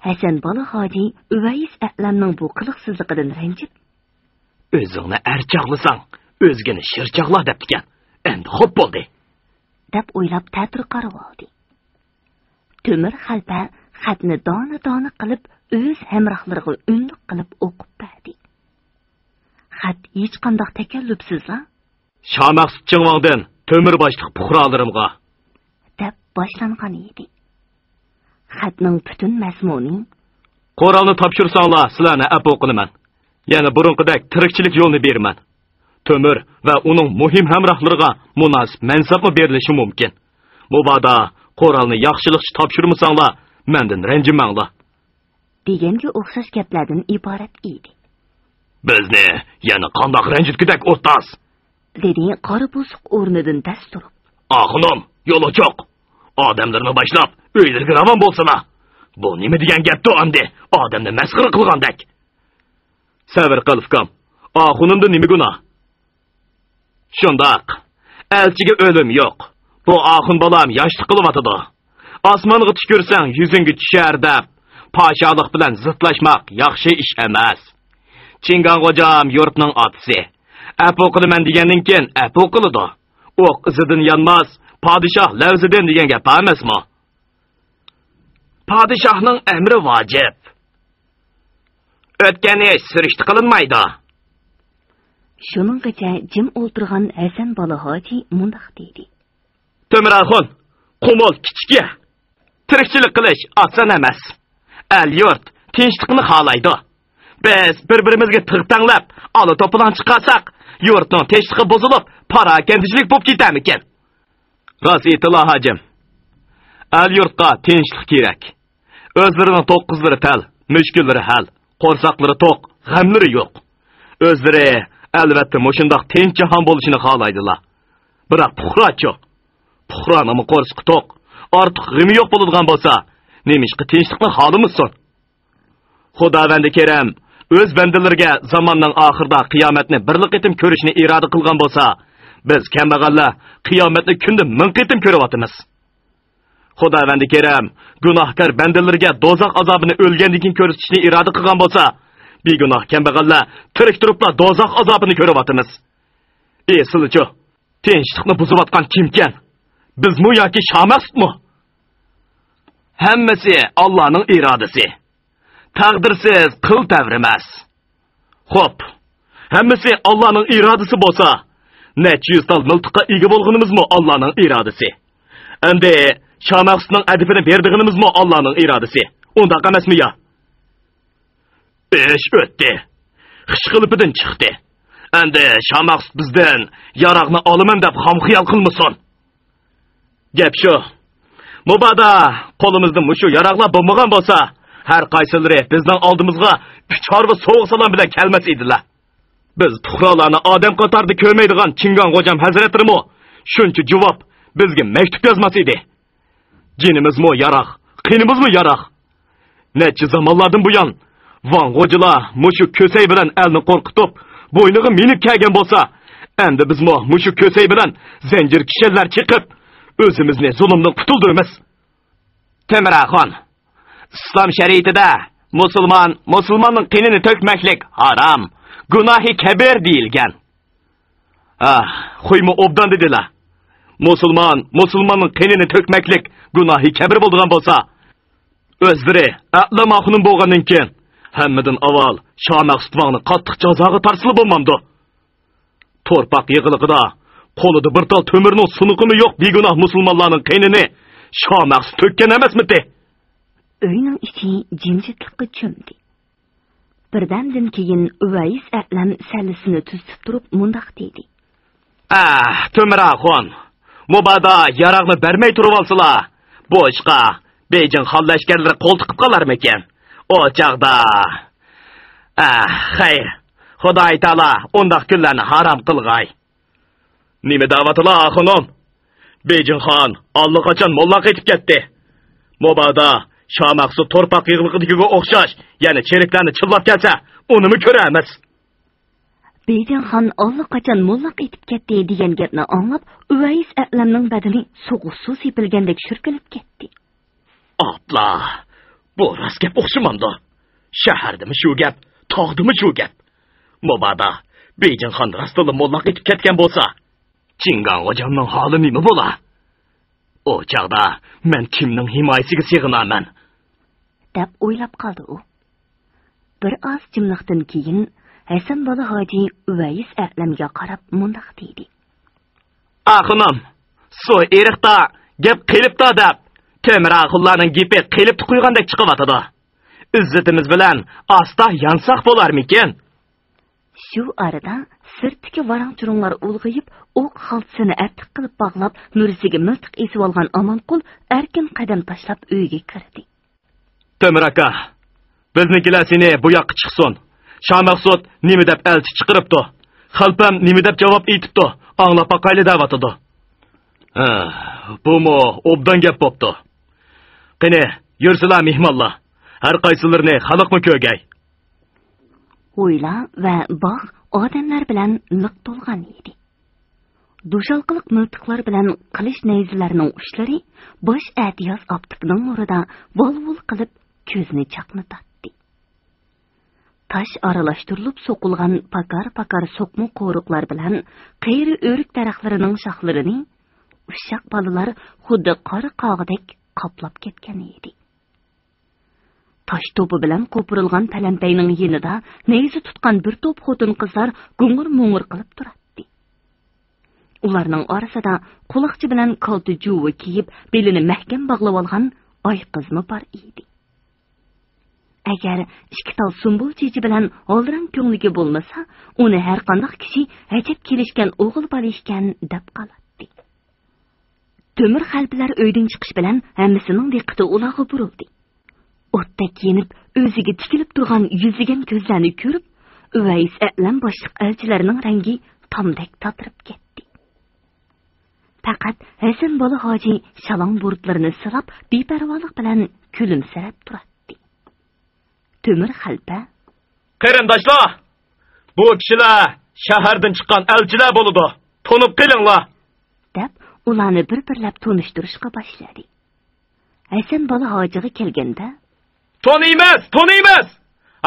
ھەسەن بالا ھاجى ئۇۋەيس ئەلەمنىڭ بۇ قىلىقسىزلىقىدىن رەنجىپ، «ئۆزۈڭنى ئەر چاغلىساڭ، ئۆزگىنى شىر چاغلا دەپتىكەن. ئەمدى خوپ بولدى.» دەپ ئويلاپ تەتۈر قارىۋالدى. تۆمۈر خەلپە خەتنى دانە-دانە قىلىپ ئۆز ھەمراھلىرىغا ئۈنلۈك قىلىپ ئوقۇپ بەردى. خەت ھېچقانداق تەكەللۇپسىزلا، «شامەخسۇت چىڭۋاڭدىن تۆمۈر باشلىق پۇقرالىرىمغا» دەپ باشلانغان ئىدى. خەتنىڭ پۈتۈن مەزمۇنى: «قورالنى تاپشۇرساڭلار، سىلەرنى ئەپۇ قىلىمەن. يەنە بۇرۇنقىدەك تىرىكچىلىك يولىنى بېرىمەن. تۆمۈر ۋە ئۇنىڭ مۇھىم ھەمراھلىرىغا مۇناسىپ مەنسەپمۇ بېرىلىشى مۇمكىن. مۇبادا قورالنى ياخشىلىقچە تاپشۇرمىساڭلار، مەندىن رەنجىمەڭلار.» دېگەنگە ئوخشاش گەپلەردىن ئىبارەت ئىدى. «بىزنى يەنە قانداق رەنجىتكۈدەك ئۇستاز؟» دېدى قارا بوسۇق ئورنىدىن دەس تۇرۇپ. «ئاخۇنۇم، يول ئوچۇق. ئادەملىرىنى باشلاپ، ئۆيلىرىگە راۋان بولسىلا. بۇ نېمە دېگەن گەپتۇ ئەمدى؟ ئادەمنى مەسخىرە قىلغاندەك.» «سەۋر قىل، ئۇكام. ئاخۇنۇمدا نېمە گۇناھ؟» «شۇنداق. ئەلچىگە ئۆلۈم يوق. بۇ ئاخۇن بالام ياشلىق قىلىۋاتىدۇ. ئاسمانغا تۈكۈرسەڭ، يۈزۈڭگە چۈشەر دەپ، پاشالىق بىلەن زىتلاشماق ياخشى ئىش ئەمەس. چىڭگاڭ غوجام يۇرتنىڭ ئاتىسى. ئەپۇ قىلىمەن دېگەندىن كېيىن ئەپۇ قىلىدۇ. ئوق ئىزىدىن يانماس، پادىشاھ لەۋزىدىن دېگەن گەپ بار ئەمەسمۇ؟ پادىشاھنىڭ ئەمرى ۋاجىپ. ئۆتكەن ئىش سۈرۈشتە قىلىنمايدۇ. شۇنىڭغىچە جىم ئولتۇرغان ھەسەن بالا ھاجى مۇنداق دېدى. تۆمۈر ئاخۇن، قۇمۇل كىچىك يەر. تىرىكچىلىك قىلىش ئاسان ئەمەس. ئەل-يۇرت تىنچلىقنى خالايدۇ. بىز بىر-بىرىمىزگە تىغ تەڭلەپ، ئالا-توپىلاڭ چىقارساق، يۇرتنىڭ تىنچلىقى بۇزۇلۇپ، پاراكەندىچىلىك بولۇپ كېتەرمىكىن؟ راست ئېيتىلا، ھاجىم. ئەل-يۇرتقا تىنچلىق كېرەك. ئۆزلىرىنىڭ توققۇزلىرى تەل، مۈشكۈللىرى ھەل، قورساقلىرى توق، غەملىرى يوق. ئۆزلىرى، ئەلۋەتتە، مۇشۇنداق تىنچ جاھان بولۇشىنى خالايدىلا. بىراق پۇقراچۇ؟ پۇقرانىڭمۇ قورسىقى توق، ئارتۇق غېمى يوق بولىدىغان بولسا، نېمىشقا تىنچلىقنى خالىمىسۇن؟ خۇداۋەندى كېرەم ئۆز بەندىلىرىگە زاماننىڭ ئاخىرىدا قىيامەتنى بىرلا قېتىم كۆرۈشنى ئىرادە قىلغان بولسا، بىز كەمبەغەللەر قىيامەتنى كۈندە مىڭ قېتىم كۆرۈۋاتىمىز. خۇداۋەندى كېرەم گۇناھكار بەندىلىرىگە دوزاخ ئازابىنى ئۆلگەندىن كېيىن كۆرسىتىشنى ئىرادە قىلغان بولسا، بىگۇناھ كەمبەغەللەر تىرىك تۇرۇپلا دوزاخ ئازابىنى كۆرۈۋاتىمىز. ئېسىلىچۇ، تىنچلىقنى بۇزۇۋاتقان كىمكەن؟ بىزمۇ ياكى شامەخسۇتمۇ؟ ھەممىسى ئاللانىڭ ئىرادىسى. تەقدىرسىز قىل تەۋرىمەس. خوپ، ھەممىسى ئاللانىڭ ئىرادىسى بولسا، نەچچە يۈز تال مىلتىققا ئىگە بولغىنىمىزمۇ ئاللانىڭ ئىرادىسى. ئەمدى شامەخسۇتنىڭ ئەدىپىنى بېرىدىغىنىمىزمۇ ئاللانىڭ ئىرادىسى. ئۇنداق ئەمەسمۇ يا؟ ئىش ئۆتتى. خىش قېلىپىدىن چىقتى. ئەمدى شامەخسۇت بىزدىن ياراغنى ئالىمەن دەپ خام خىيال قىلمىسۇن. گەپ شۇ. مۇبادا قولىمىزدا مۇشۇ ياراغلار بولمىغان بولسا، ھەر قايسىلىرى بىزنىڭ ئالدىمىزغا ئۈچ ھارۋا سوۋغا سالام بىلەن كەلمەس ئىدىلە. بىز پۇقرالارنى ئادەم قاتارىدا كۆرمەيدىغان چىڭگاڭ غوجام ھەزرەتلىرىمۇ شۇنچە جۇۋاپ بىزگە مەكتۇپ يازماس ئىدى. جېنىمىزمۇ ياراغ، قېنىمىزمۇ ياراغ. نەچچە زامانلاردىن بۇيان، ۋاڭ غوجىلار مۇشۇ كۆسەي بىلەن ئەلنى قورقۇتۇپ، بوينىغا مىنىپ كەلگەن بولسا، ئەمدى بىزمۇ مۇشۇ كۆسەي بىلەن زەنجىر كىشەنلەر چېقىپ، ئۆزىمىزنى زۇلۇمدىن قۇتۇلدۇرىمىز. تۆمۈر ئاخۇن، ئىسلام شەرىئىتىدە مۇسۇلمان مۇسۇلماننىڭ قېنىنى تۆكمەكلىك ھارام، گۇناھى كەبىر دېيىلگەن. ئاھ، خويمۇ ئوبدان دېدىلا. مۇسۇلمان مۇسۇلماننىڭ قېنىنى تۆكمەكلىك گۇناھى كەبىر بولىدىغان بولسا، ئۆزلىرى ئەلەم ئاخۇنۇم بولغاندىن كېيىن، ھەممىدىن ئاۋۋال شامەخسۇت ۋاڭنى قاتتىق جازاغا تارتسىلا بولمامدۇ؟ تورپاق يېغىلىقىدا قولىدا بىر تال تۆمۈرنىڭ سۇنۇقىمۇ يوق بىگۇناھ مۇسۇلمانلارنىڭ قېنىنى شامەخسۇت تۆككەن ئەمەسمىتى؟ ئۆينىڭ ئىچى جىمجىتلىققا چۆمدى. بىردەمدىن كېيىن ئۇۋەيس ئەلەم سەللىسىنى تۈزىتىپ تۇرۇپ مۇنداق دېدى. ئەھ، تۆمۈر ئاخۇن، مۇبادا ياراغنى بەرمەي تۇرۇۋالسىلا، بۇ ئىشقا بېيجىڭ خان لەشكەرلىرى قول تىقىپ قالارمىكىن؟ ئۇ چاغدا، ئەھ، خەير، خۇداي تائالا ئۇنداق كۈنلەرنى ھارام قىلغاي. نېمە دەۋاتىلا، ئاخۇنۇم؟ بېيجىڭ خان ئاللىقاچان موللاققا ئېتىپ كەتتى. مۇبادا شامەخسۇت تورپاق يېغىلىقىدىكىگە ئوخشاش يەنە چېرىكلەرنى چىللاپ كەلسە، ئۇنىمۇ كۆرەرمىز. بېيجىڭ خان ئاللىقاچان موللاققا ئېتىپ كەتتى دېگەن گەپنى ئاڭلاپ، ئۇۋەيس ئەلەمنىڭ بەدىنى سوغۇق سۇ سېپىلگەندەك شۈركىلىپ كەتتى. ئاپلا، بۇ راست گەپ ئوخشىمامدۇ؟ شەھەردىمۇ شۇ گەپ، تاغدىمۇ شۇ گەپ. مۇبادا بېيجىڭ خان راستتىنلا موللاققا ئېتىپ كەتكەن بولسا، چىڭگاڭ غوجامنىڭ ھالى نېمە بولا؟ ئۇ چاغدا مەن كىمنىڭ ھىمايىسىگە سېغىنارمەن؟ دەپ ئويلاپ قالدى ئۇ. بىر ئاز جىملىقتىن كېيىن، ھەسەن بالا ھاجى ئۇۋەيس ئەلەمگە قاراپ مۇنداق دېدى. ئاخۇنۇم، سۇ ئېرىقتا، گەپ قېلىپتا دەپ، تۆمۈر ئاخۇنلارنىڭ گېپى قېلىپتا قۇيغاندەك چىقىۋاتىدۇ. ئىززىتىمىز بىلەن ئاستا يانساق بولارمىكىن؟ شۇ ئارىدا سىرتتىكى ۋاراڭ-چۇرۇڭلار ئۇلغىيىپ، ئوق خالتىسىنى ئەتلىك قىلىپ باغلاپ، مۈرىسىگە مىلتىق ئېسىۋالغان ئامانقۇل ئەركىن قەدەم تاشلاپ ئۆيگە كىردى. تۆمۈر ئاكا، بىزنىڭكىلەر سېنى بۇ ياققا چىقسۇن. شامەخسۇت نېمە دەپ ئەلچى چىقىرىپتۇ؟ خەلپەم نېمە دەپ جاۋاب ئېيتىپتۇ؟ ئاڭلاپ باقايلى دەۋاتىدۇ. ھە، بۇمۇ ئوبدان گەپ بوپتۇ. قېنى، يۈرسىلا مېھمانلار. ھەر قايسىلىرىنى خەلقمۇ كۆرگەي. ھويلا ۋە باغ ئادەملەر بىلەن لىق تولغان ئىدى. دوشالقىلىق مىلتىقلار بىلەن قىلىچ نەيزىلەرنىڭ ئۇچلىرى باش ئەتىياز ئاپتىپىنىڭ نۇرىدا ۋال-ۋۇل قىلىپ كۆزنى چاقنىتاتتى. تاش ئارىلاشتۇرۇلۇپ سوقۇلغان پاكار-پاكار سوقما قورۇقلار بىلەن قېرى ئۆرۈك دەرەخلىرىنىڭ شاخلىرىنى ئۇششاق بالىلار خۇددى قارا قاغىدەك قاپلاپ كەتكەن ئىدى. تاش توپا بىلەن قوپۇرۇلغان پەلەمپەينىڭ يېنىدا نەيزە تۇتقان بىر توپ خوتۇن-قىزلار گۇڭۇر-مۇڭۇر قىلىپ تۇراتتى. ئۇلارنىڭ ئارىسىدا قۇلاقچا بىلەن كالتە جۇۋا كىيىپ، بېلىنى مەھكەم باغلىۋالغان ئايقىزمۇ بار ئىدى. ئەگەر ئىككى تال سۇمبۇل چېچى بىلەن ھالرەڭ كۆڭلىكى بولمىسا، ئۇنى ھەرقانداق كىشى ئەجەب كېلىشكەن ئوغۇل بالا ئىكەن، دەپ قالاتتى. تۆمۈر خەلپىلەر ئۆيدىن چىقىش بىلەن ھەممىسىنىڭ دىققىتى ئۇلارغا بۇرۇلدى. ئوتتەك يېنىپ، ئۆزىگە تىكىلىپ تۇرغان يۈزلىگەن كۆزلەرنى كۆرۈپ، ئۇۋەيس ئەلەم باشلىق ئەلچىلەرنىڭ رەڭگى تامدەك تاتىرىپ كەتتى. پەقەت ھەسەن بالا ھاجى شالاڭ بۇرۇتلىرىنى سىلاپ، بىپەرۋالىق بىلەن كۈلۈمسىرەپ تۇراتتى. تۆمۈر خەلپە: «قېرىنداشلار، بۇ كىشىلەر شەھەردىن چىققان ئەلچىلەر بولىدۇ، تونۇپ قېلىڭلار!» دەپ، ئۇلارنى بىر-بىرلەپ تونۇشتۇرۇشقا باشلىدى. ھەسەن بالا ھاجىغا كەلگەندە: «تونۇيمىز، تونۇيمىز!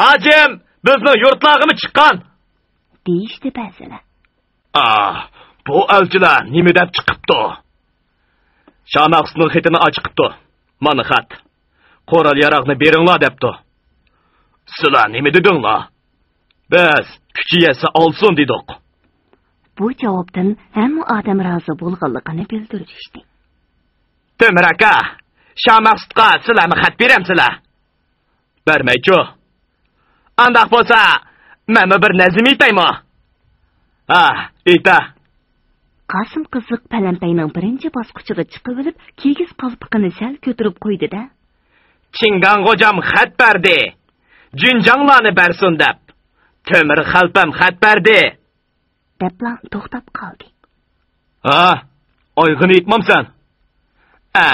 ھاجىم بىزنىڭ يۇرتلارغىمۇ چىققان!» دېيىشتى بەزىلەر. «ئا، بۇ ئەلچىلەر نېمە دەپ چىقىپتۇ؟ شامەخسۇتنىڭ خېتىنى ئاچىقىپتۇ. مانا خەت. قورال-ياراغنى بېرىڭلار دەپتۇ. سىلەر نېمە دېدىڭلار؟» «بىز كۈچى يەتسە ئالسۇن دېدۇق.» بۇ جاۋابتىن ھەممە ئادەم رازى بولغانلىقىنى بىلدۈرۈشتى. «تۆمۈر ئاكا، شامەخسۇتقا سىلەرمۇ خەت بېرەمسىلەر؟» «بەرمەيچۇ.» «ئانداق بولسا، مەنمۇ بىر نەزم ئېيتايمۇ؟» «ھە، ئېيتە.» قاسىم قىزىق پەلەمپەينىڭ بىرىنچى باسقۇچىغا چىقىۋېلىپ، كىگىز قالپىقىنى سەل كۆتۈرۈپ قويدى-دە: «چىڭگاڭ غوجام خەت بەردى، جۈنجاڭلارنى بەرسۇن دەپ، تۆمۈر خەلپەم خەت بەردى.» دەپلا توختاپ قالدى. «ھا، ئايىغىنى ئېيتمامسەن؟ ئە،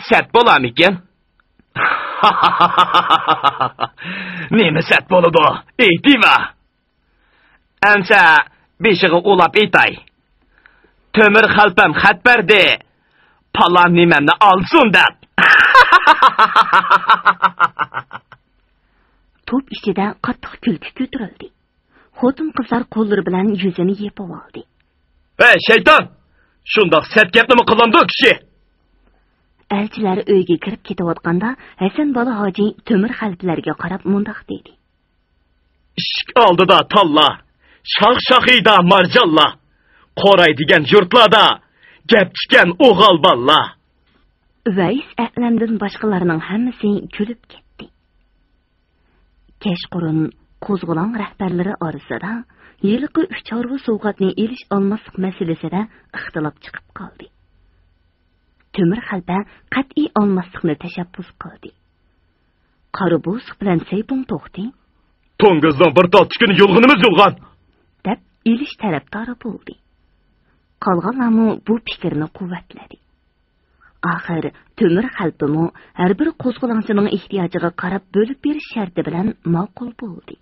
سەت بولامىكىن؟» «نېمە سەت بولىدۇ؟ ئېيتىۋە.» «ئەمسە بېشىغا ئۇلاپ ئېيتاي. تۆمۈر خەلپەم خەت بەردى، پالان نېمەمنى ئالسۇن دەپ.» توپ ئىچىدە قاتتىق كۈلكە كۆتۈرۈلدى. خوتۇن-قىزلار قوللىرى بىلەن يۈزىنى يېپىۋالدى. «ھەي، شەيتان! شۇنداق سەت گەپنىمۇ قىلامدۇ كىشى؟» ئەلچىلەر ئۆيگە كىرىپ كېتىۋاتقاندا، ھەسەن بالا ھاجى تۆمۈر خەلپىلەرگە قاراپ مۇنداق دېدى: «ئىشىك ئالدىدا تاللا، شاخ-شاخىدا مارجانلا، قوراي دېگەن يۇرتلاردا گەپ چىكەن ئوغال باللا.» ئۇۋەيس ئەلەمدىن باشقىلارنىڭ ھەممىسى كۈلۈپ كەتتى. كەچقۇرۇن قوزغىلاڭ رەھبەرلىرى ئارىسىدا ھېلىقى ئۈچ ھارۋا سوۋغاتنى ئېلىش-ئالماسلىق مەسىلىسىدە ئىختىلاپ چىقىپ قالدى. تۆمۈر خەلپە قەتئىي ئالماسلىقنى تەشەببۇس قىلدى. قارا بوسۇق بىلەن سەيپۇڭ توختى: «توڭگۇزنىڭ بىر تال تۈكىنى يۇلغىنىمىز يۇلغان!» دەپ، ئېلىش تەرەپدارى بولدى. قالغانلارمۇ بۇ پىكىرنى قۇۋۋەتلىدى. ئاخىر تۆمۈر خەلپىمۇ ھەر بىر قوزغىلاڭچىنىڭ ئېھتىياجىغا قاراپ بۆلۈپ بېرىش شەرتى بىلەن ماقۇل بولدى.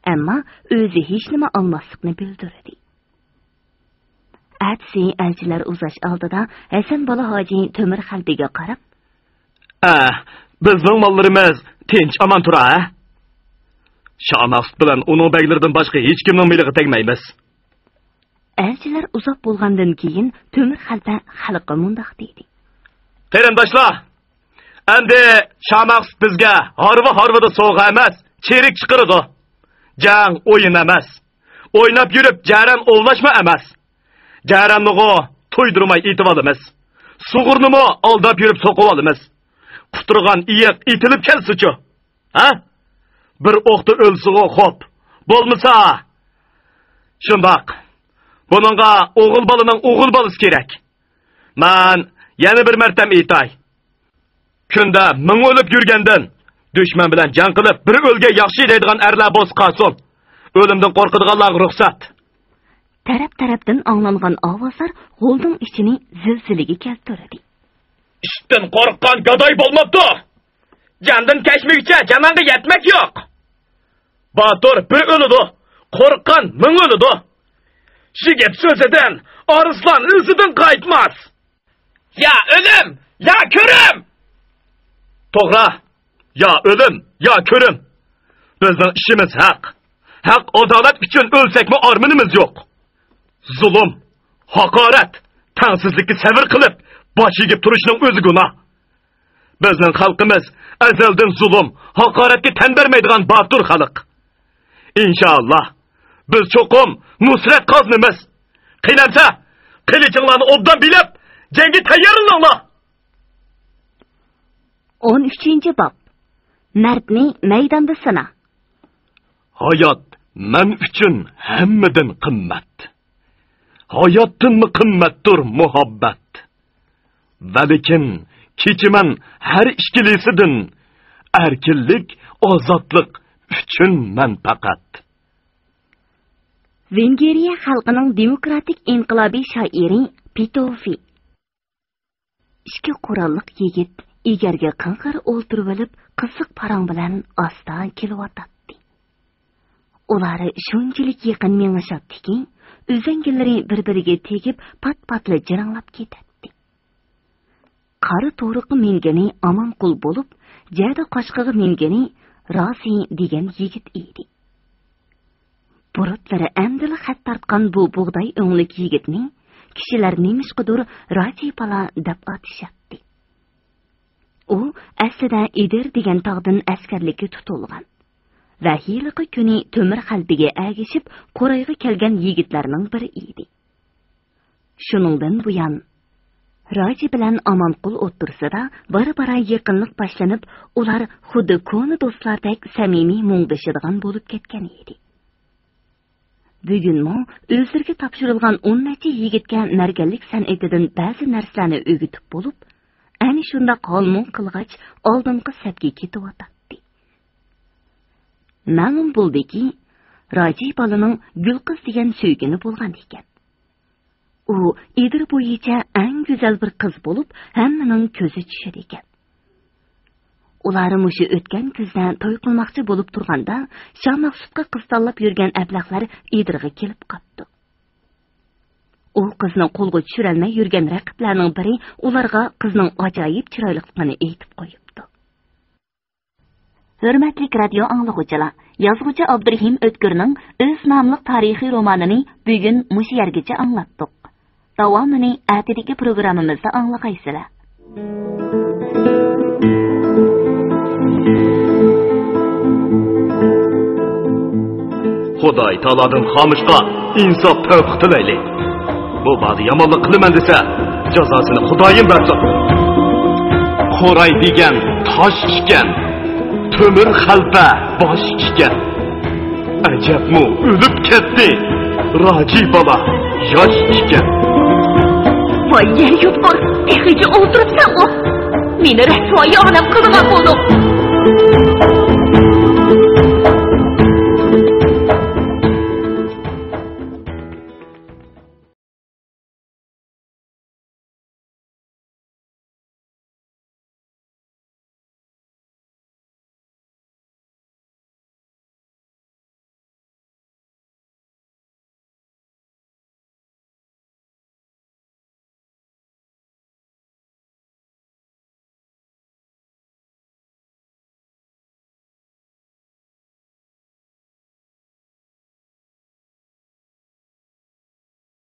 ئەمما ئۆزى ھېچنېمە ئالماسلىقنى بىلدۈردى. ئەتىسى ئەلچىلەر ئۇزاش ئالدىدا ھەسەن بالا ھاجى تۆمۈر خەلپىگە قاراپ: «ئە، بىزنىڭ ماللىرىمىز تىنچ-ئامان تۇرا، ھە؟ شامەخسۇت بىلەن ئۇنىڭ بەگلىرىدىن باشقا ھېچكىمنىڭ مېلىغا تەگمەيمىز.» ئەلچىلەر ئۇزاپ بولغاندىن كېيىن، تۆمۈر خەلپە خەلققە مۇنداق دېدى: «قېرىنداشلار، ئەمدى شامەخسۇت بىزگە ھارۋا-ھارۋىدا سوۋغا ئەمەس، چېرىك چىقىرىدۇ. جەڭ ئويۇن ئەمەس. ئويناپ يۈرۈپ جەرەن ئوۋلاشمۇ ئەمەس. جەرەننىغۇ تۇيدۇرماي ئېتىۋالىمىز. سۇغۇرنىمۇ ئالداپ يۈرۈپ سوقۇۋالىمىز. قۇترىغان ئېيىق ئېتىلىپ كەلسىچۇ. ھە؟ بىر ئوقتا ئۆلسىغۇ خوپ. بولمىسا، شۇنداق. بۇنىڭغا ئوغۇل بالىنىڭ ئوغۇل بالىسى كېرەك. مەن يەنە بىر مەرتەم ئېيتاي. كۈندە مىڭ ئۆلۈپ يۈرگەندىن، دۈشمەن بىلەن جەڭ قىلىپ، بىر ئۆلگەن ياخشى دەيدىغان ئەرلەر بولسا قالسۇن. ئۆلۈمدىن قورقىدىغانلارغا رۇخسەت.» تەرەپ-تەرەپتىن ئاڭلانغان ئاۋازلار غولنىڭ ئىچىنى زىلزىلىگە كەلتۈردى. «ئىتتىن قورققان گاداي بولماپتۇ! جاندىن كەچمىگۈچە جانانغا يەتمەك يوق! باتۇر بىر ئۆلىدۇ، قورققان مىڭ ئۆلىدۇ! شۇ گەپ سۆزىدىن ئارسلان ئىزىدىن قايتماس! يا ئۆلۈم، يا كۆرۈم!» توغرا، يا ئۆلۈم، يا كۆرۈم. بىزنىڭ ئىشىمىز ھەق. ھەق، ئادالەت ئۈچۈن ئۆلسەكمۇ ئارمىنىمىز يوق. زۇلۇم، ھاقارەت، تەڭسىزلىككە سەۋر قىلىپ، باش ئېگىپ تۇرۇشنىڭ ئۆزى گۇناھ. بىزنىڭ خەلقىمىز ئەزەلدىن زۇلۇم، ھاقارەتكە تەن بەرمەيدىغان باتۇر خەلق. ئىنشائاللا، بىز چوقۇم نۇسرەت قازىنىمىز. قېنى ئەمسە، قىلىچىڭلارنى ئوبدان بىلىپ، جەڭگە تەييارلىنىڭلار. ئون ئۈچىنچى باب. مەردنى مەيداندا سىنا. ھايات مەن ئۈچۈن ھەممىدىن قىممەت. ھاياتتىنمۇ قىممەتتۇر مۇھەببەت. ۋەلىكىن كېچىمەن ھەر ئىككىلىسىدىن، ئەركىنلىك، ئازادلىق ئۈچۈن مەن پەقەت. ۋېنگىرىيە خەلقىنىڭ دېموكراتىك ئىنقىلابىي شائىرى پېتوفى. ئىككى قوراللىق يىگىت ئېگەرگە قىڭغىر ئولتۇرۇۋېلىپ، قىزىق پاراڭ بىلەن ئاستا كېلىۋاتاتتى. ئۇلار شۇنچىلىك يېقىن مېڭىشاتتىكى، ئۈزەڭگىلىرى بىر-بىرىگە تېگىپ، پات-پاتلا جىرىڭلاپ كېتەتتى. قارا تورۇققا مىنگىنى ئامانقۇل بولۇپ، جەدە قاشقىغا مىنگىنى رازى دېگەن يىگىت ئىدى. بۇرۇتلىرى ئەمدىلا خەت تارتقان بۇ بۇغداي ئۆڭلۈك يىگىتنى كىشىلەر نېمىشقىدۇر راجى بالا دەپ ئاتىشاتتى. ئۇ ئەسلىدە ئىدىر دېگەن تاغدىن ئەسكەرلىككە تۇتۇلغان ۋە ھېلىقى كۈنى تۆمۈر خەلپىگە ئەگىشىپ قورايغا كەلگەن يىگىتلەرنىڭ بىرى ئىدى. شۇنىڭدىن بۇيان، راجى بىلەن ئامانقۇل ئوتتۇرىسىدا بارا-بارا يېقىنلىق باشلىنىپ، ئۇلار خۇددى كونا دوستلاردەك سەمىمىي مۇڭدىشىدىغان بولۇپ كەتكەن ئىدى. بۈگۈنمۇ ئۆزلىرىگە تاپشۇرۇلغان ئون نەچچە يىگىتكە مەرگەنلىك سەنئىتىدىن بەزى نەرسىلەرنى ئۆگىتىپ بولۇپ، ئەنە شۇنداق ھال-مۇڭ قىلغاچ، ئالدىنقى سەپكە كېتىۋاتاتتى. مەلۇم بولدىكى، راجى بالىنىڭ گۈلقىز دېگەن سۆيگىنى بولغان ئىكەن. ئۇ ئىدىر بويىچە ئەڭ گۈزەل بىر قىز بولۇپ، ھەممىنىڭ كۆزى چۈشىدىكەن. ئۇلار مۇشۇ ئۆتكەن كۈزدە توي قىلماقچى بولۇپ تۇرغاندا، شامەخسۇتقا قىز تاللاپ يۈرگەن ئەبلەخلەر ئىدىرغا كېلىپ قاپتۇ. ئۇ قىزنى قولغا چۈشۈرەلمەي يۈرگەن رەقىبلەرنىڭ بىرى ئۇلارغا قىزنىڭ ئاجايىپ چىرايلىقلىقىنى ئېيتىپ قويۇپتۇ. ھۆرمەتلىك رادىيو ئاڭلىغۇچىلار، يازغۇچى ئابدۇرېھىم ئۆتكۈرنىڭ ئۆز ناملىق تارىخىي رومانىنى بۈگۈن مۇشۇ يەرگىچە ئاڭلاتتۇق. داۋامىنى ئەتىدىكى پروگراممىمىزدا ئاڭلىغايسىلەر. خۇداي تائالادىن خامۇشقا ئىنساپ تەۋپىق تىلەيلى. بۇ باردا يامانلىق قىلىمەن دېسە، جازاسىنى خۇدايىم بەرسۇن. قوراي دېگەن تاش ئىكەن، تۆمۈر خەلپە باش ئىكەن. ئەجەبمۇ ئۆلۈپ كەتتى، راجى بالا ياش ئىكەن. ۋاي يەر يۇتقۇر، تېخىچە ئولتۇرۇپسەنغۇ؟ مېنى رەسۋايى ئالەم قىلىدىغان بولدۇڭ.